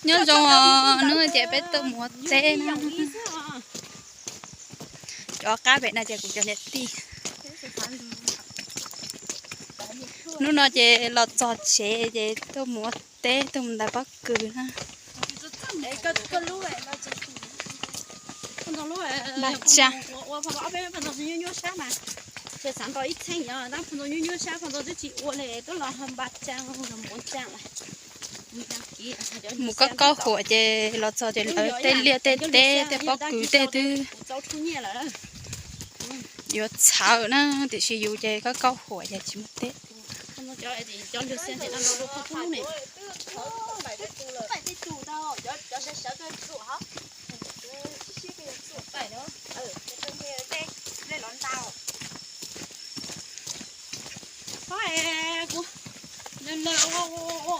Nyob zoo os, hnub no ces peb tuaj mus ua teb na. Cov qab pem no ces kuv cov niam tij. Hnub no ces los txog tsev ces tuaj mus ua teb, tuaj mus ntais pob kws na. Npaj tsaa. Mus kaub kaub huam ces los txog ces lawv tej liaj tej teb tej pob kws tej twb yuav txhawv na, tiam sis yus ces kaub kaub huam ces tsis mus teb.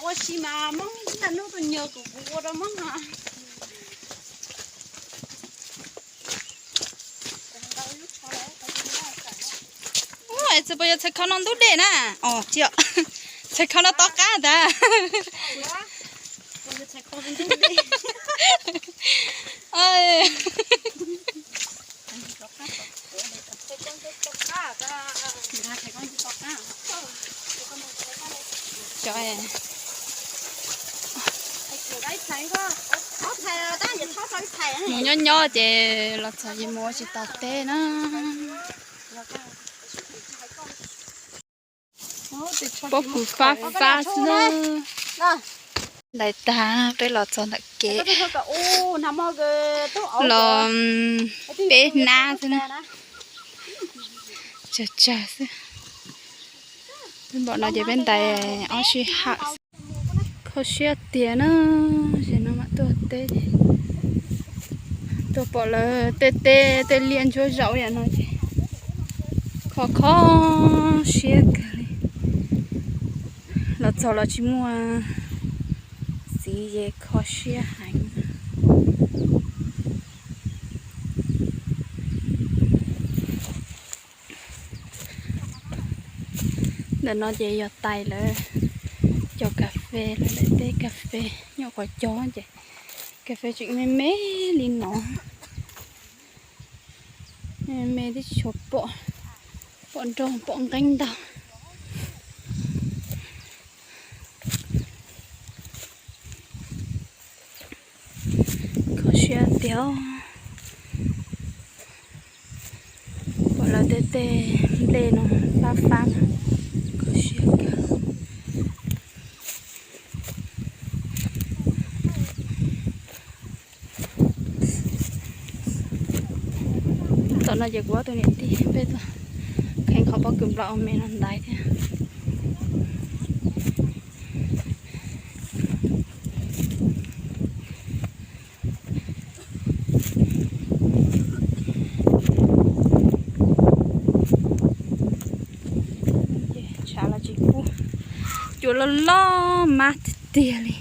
Ua si mas Hmoob ib hnub tuaj nyuag kuv, kuv ua rau Hmoob no. Txawm puas yog txhais khau no ntub dej na? Tsis, txhais khau no to qab ntag. Mus nyob nyob ces los txog ces mus ua tsis tau teb na. Pob kws fab fab xwb na. Ntais tag peb los txog ntawm kev los peb hnab xwb na. Tsawg tsawg xwb. Peb npaum no ces peb ntais ob sij hawm xwb. Kho siab tiag na, ces no mam tuaj teb ces tuaj pom lawv tej teb tej liaj ntsuab zaum yam no ces kho kho siab kawg li. Los txog los tsis muaj txiv ces kho siab heev. Ntawm no ces yog tais lawv cov kas fes, lawv daim teb kas fes nyob qhov cog ces kas fes tseem me me li no. Me me twb tsis tshua pom, pom nrog pom nqeeb ntag. Kho siab tiag. Pom lawv tej tej nplej no fab fab na, kho siab kawg. Tom no ces kuv ob tug niam tij peb tuaj kheev qhov pob kws nplaum me no ntaiv thiab. Tshav los tsis pub, cua loj loj mab tiag tiag li.